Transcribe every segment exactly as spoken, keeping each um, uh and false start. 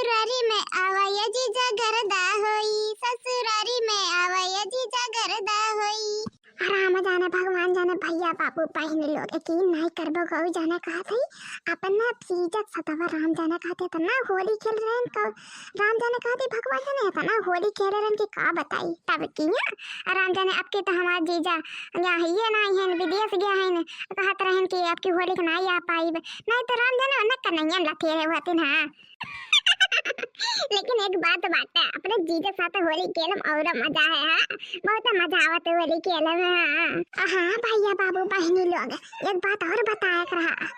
ससुरारी में आवा ये जीजा गर्दा होई, ससुरारी में आवा ये जीजा गर्दा होई। राम जाने भगवान जाने भैया बाबू बहिनी लोग यकीन नहीं करबो, गौ जाने कहत है अपना जीजा सतवा राम जाने कहत है इतना होली खेल रहे हैं, गौ राम जाने कहत है भगवान जाने इतना होली खेल रहे हैं कि का बताई। तब किया राम जाने अब के तो हमार जीजा यहाँ है ये नहीं है, विदेश गया है न, कहत रहन कि अब की होली के नहीं आ पाई, नहीं तो राम जाने उन्हें कन्हैया लथेरे होते ना। लेकिन एक बात बाटे, अपने जीजा साथ होली खेलम और मजा है, हाँ? बहुत मजा आवत है होली खेले में, हाँ। हाँ भैया बाबू बहिनी लोग, एक बात और बताए के रहा।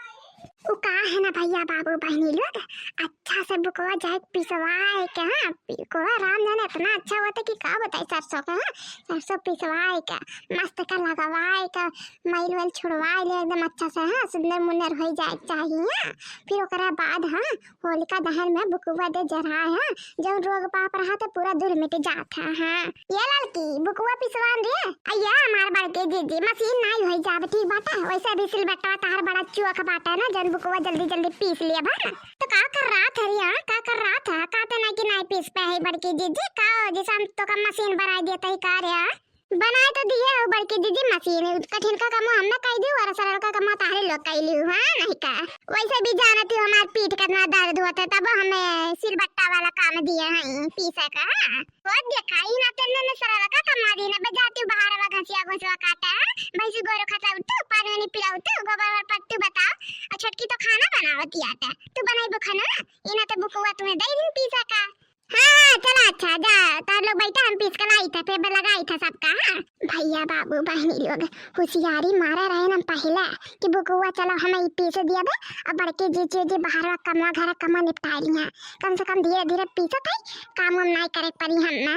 उ का है ना भैया बाबू बहिनी लोग, अच्छा से बुकवा जाए पिसवाए के, हाँ, बुकवा राम जाने इतना अच्छा होता कि का बताई सरसों का, हाँ, सरसों पिसवाए के, मस्त का लगवाए के, मैल वैल छुड़वाए ले एकदम अच्छा से, हाँ, सुंदर मुन्नर हो जाए के चाहिए, हाँ। फिर ओकरा बाद, हाँ, होलिका दहन में बुकवा दे जराए, हाँ, जौन रोग पाप रहा तो पूरा दूर मिट जात है, हाँ। ये ललकी, बुकवा पिसवान रे। अय्या, हमार बड़के जीजी, मशीन नाई होई जाब, ठीक बाटे? वैसे भी सिलबट्टा तहार बड़ा चुअक बाटे ना, जौन बुकवा जल्दी जल्दी पीस लिया बा ना। तो का कर रहा था रे, हाँ? का कर रहा था? कहते ना कि नाई पीस पे है बड़के जीजी, का हो, जैसे हम तो का मशीन बनाई देता ही का रे, हाँ? बनाए तो दिए हो बड़की दीदी मशीन, कठिन का कमो हम ना कई दी और सरल का कमो तारे लोग कई लियो, हाँ, नहीं का? वैसे भी जानती हो हमार पीठ कितना दर्द होता है, तब हमें सिलबट्टा वाला काम दिए हैं पीसे का, हाँ। वो देखा, ई ना तेने ने सरल का कमा दी ना, बजाती हूँ बाहर वा घसिया घुसवा काटा, हाँ? भैंसी गोरू खटाऊ तू, पानी वानी पिलाऊ तू, गोबर वर पत्तू बताओ, और छोटकी तो खाना बनावती आता, तू बनाई वो खाना, ई ना तो बुकुआ तुम्हें दे दिन पीसे का। हाँ, हाँ, चला, अच्छा, जा, तार लोग बैठा, हम पीस के लाई था, फिर लगाई था सबका, हाँ। भैया, बाबू, बहनी लोग, होशियारी मारे रहे ना पहले कि बुकुआ, चलो, हमें ई पीस दिया बे, अब बड़के जीजी जी बाहर वा कमवा, घर कमवा निपटा लिया, कम से कम धीरे धीरे पीसत है, काम वाम नाई करे पड़ी हम ना।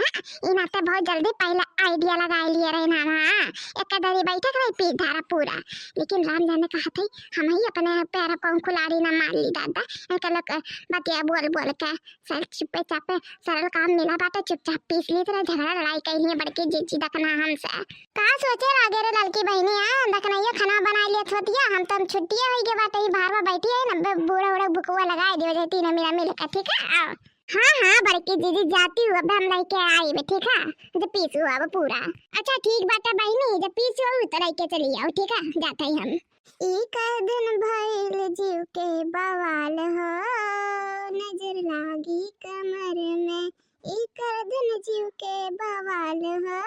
ई नाते बहुत जल्दी पहले idea लगा लिए रहे ना, हाँ, एक दरी बैठक रही पीस धारा पूरा, लेकिन राम जाने कहा थे, हम ही अपने पैर को कुलाड़ी ना मार ली दादा, इनके लोग बतिया बोल बोल के। सर चुप्पे चापे सरल काम मिला बाटे, चुपचाप पीस ली, तेरा झगड़ा लड़ाई कइली है बड़की जीजी दखना हमसे। का सोचे लागे रे ललकी बहिनी, आ दखनैया खाना बनाई लियत होतिया, हम तो हम छुट्टिया होई गे बाटे, ई बाहर में बैठी है ना, बे-, बूढ़ा उड़ा बुकवा लगाए दियो जाए तीनों मिला मिल के, ठीक है? आओ। हाँ, हाँ, बड़की जीजी जाती हूँ, अब हम लेके आई बे, ठीक है? जब पीसू अब पूरा। अच्छा, ठीक बाटे बहिनी, जब पीसू हो तो लेके चली आओ, ठीक है? जाते ही हम। ई कर दिन भइल जीव के बवाल हो, नजर लागी कमर में। ई कर दिन जीव के बवाल हो,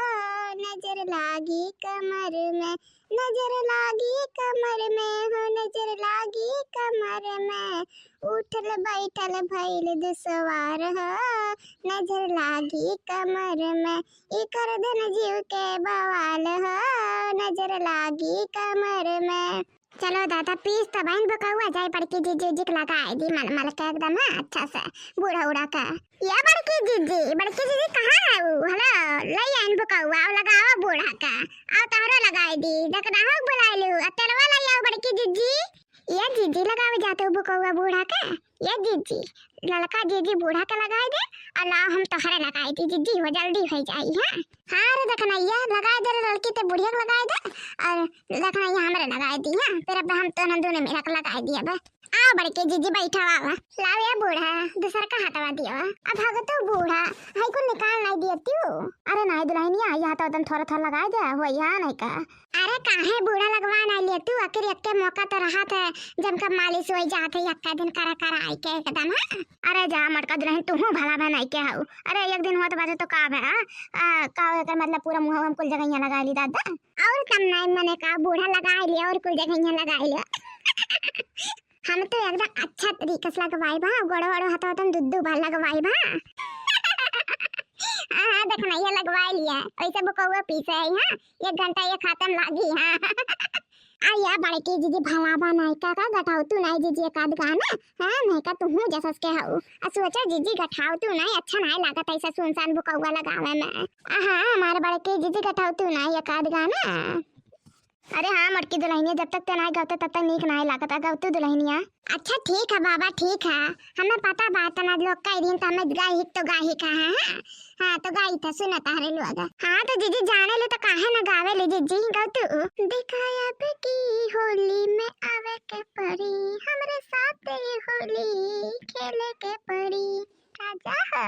नजर लागी कमर में। नजर लागी कमर में हो, नजर लागी कमर में। उठल बैठल भइल दुसवार हो, नजर लागी कमर में। ई कर दिन जीव के बवाल हो, नजर लागी कमर में। चलो दादा, पीस तो बहन बुकौआ जाए, बड़की जीजी जी के लगाए दी मल मल के एकदम, हाँ, अच्छा से बूढ़ा उड़ा के। या बड़की जीजी, बड़की जीजी कहाँ है वो? हेलो, ले आइन बुकौआ, लगाओ बूढ़ा का, आओ तोहरो लगाए दी, जकना हो बुलाए लू, आ तेलवा ले आओ बड़की जीजी। या जीजी लगावे जाते हो बुकौआ बूढ़ा के? या जीजी, ललका जीजी बूढ़ा के लगाए दे, और लाओ हम तोहरे लगाए दी जीजी, वो जल्दी हो जाई, हाँ। हाँ रे दखनैया, लगाए दे रे ललकी ते बुढ़िया के लगाए दे, और दखनैया हमरे लगाए दी, हाँ। फिर अब हम तो ना दोनों मिला के लगाए दिया बे। आओ बड़के जीजी बैठा आवा, लाओ या बूढ़ा, दूसर का हटवा दियो। अब हग तो बूढ़ा, हाई कुल निकाल नहीं दिया तू। अरे नहीं दुल्हनिया, यहाँ तो एकदम थोड़ा थोड़ा लगाए दे, हो यहाँ नहीं का। अरे काहे बूढ़ा लगवा ना ले तू, आखिर यक्के मौका तो रहत है, जब कब मालिश होई जात है, यक्का दिन करा करा आई के एकदम, हाँ? अरे जा मटका दुल्हन, तू हूँ भला बनाई के हऊ। अरे एक दिन होत बाटे तो का भे, हाँ? आ, का हो एकर मतलब पूरा मुँह हम कुल जगहिया लगा ली दादा। और कम नहीं मने का बूढ़ा लगा लिया और कुल जगहिया लगा लिया। हम तो एकदम अच्छा तरीका से लगवाई बा, गोड़ वोड़ हथवा तुम दुद्दू बार लगवाई बा। हाँ, हाँ, देखना, ये लगवा लिया। वैसे बुकौआ पीसे है, हाँ? एक घंटा ये खत्म लागी, हाँ। आ या बड़की जीजी भला बा नहीं का, का गठाऊ तू नहीं जीजी एक आध गाना, हाँ? नहीं का तू हूँ जसस के हऊ। आ सोचा जीजी गठाऊ तू नहीं, अच्छा नहीं लागत ऐसा सुनसान बुकौआ लगावे में। आ हाँ, हमारे बड़की जीजी गठाऊ तू नहीं एक आध गाना। अरे हाँ, मोटकी दुल्हनिया, जब तक ते नाई गवते, तब तक नीक नाई लागत। आ गवतू दुल्हनिया? अच्छा, ठीक है बाबा, ठीक है, हमें पता बा, तना लोग कह दिन तो हमें गायक तो गायिका है, हाँ? हाँ, तो गाई था, सुना तारे लोग। हाँ, तो जीजी जाने ले तो काहे ना गावे ले जीजी, गवतू। देखा अब की होली में आवे के पड़ी, हमरे साथ होली खेले के पड़ी। राजा हो।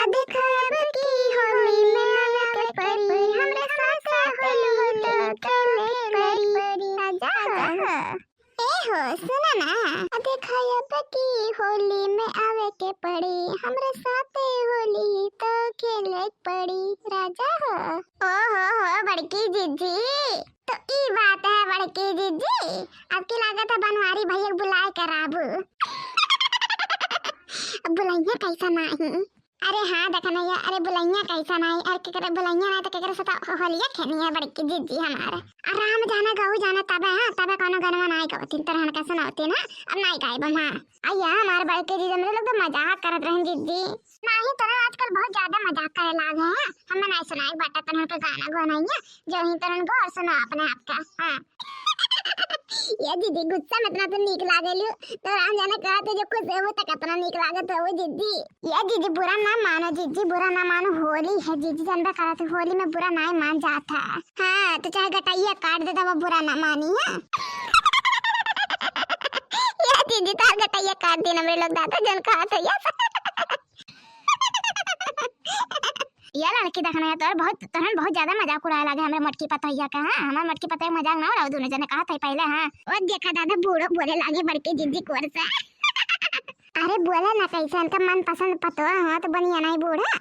आ देखा अब की होली में आवे के पड़ी, हमरे साथे होली तो खेले के पड़ी। राजा हो। ए हो, सुना ना। आ देखा अब की होली में आवे के पड़ी, हमरे साथे होली तो खेले के पड़ी। राजा हो। ओ हो हो, बड़की जिज्जी, तो ई बात है बड़की जिज्जी, अब की लागत है बनवारी भैया के बुलाए कराबू। अब बुलैया कैसा नाही? अरे हाँ, देखा नहीं है, अरे बुलैया कैसा नाही? अरे केकरे बुलैया नाही तो केकरे साथ होलिया खेली है बड़की जिज्जी हमारे। आ राम जाने गऊ जाने तबे, हाँ, तबे कौनो गनवा नाही गवतीन, तरहन का सुनावतीन, हाँ, अब नाही गायब हम, हाँ। अय्या, हमारे बड़के जीजा मेरे लोग तो मजाक करत रहन जिज्जी। नाही, तोरे आजकल बहुत ज्यादा मजाक करे लागे हैं। हमें नाही सुनाई बाटा तनहन के गाना गोनैया, जो ही तनहन गो और सुनो अपने आप का। हाँ। ये जिज्जी, गुस्सा में इतना तो नीक लागेलू। तो राम जाने कहा तो जो खुश है वो तो कितना नीक लागत है वो जिज्जी। ये जिज्जी, बुरा ना मानो जिज्जी, बुरा ना मानो, होली है जिज्जी, जनबे करत है, होली में बुरा नाही मान जाता। हाँ, तो चाहे गटैया काट देता, वो बुरा ना मानी है। ये जिज्जी, तार गटैया काट दी हमरे लोग दादा, जन कहा तो ये। ये लड़की देखना है, तोर बहुत, तोहन बहुत ज्यादा मजाक उड़ाए लागे हमरे मोटकी पतोहिया का, हाँ? हमार मोटकी पतोहिया मजाक ना उड़ाओ दोनों जने, कहा था पहले, हाँ? वो देखा दादा, बूढ़ो बोले लागे बड़की जिज्जी कोर से। अरे बोले ना, कैसे इनका मनपसंद पतोह हो तो बनिया नाही बूढ़ा।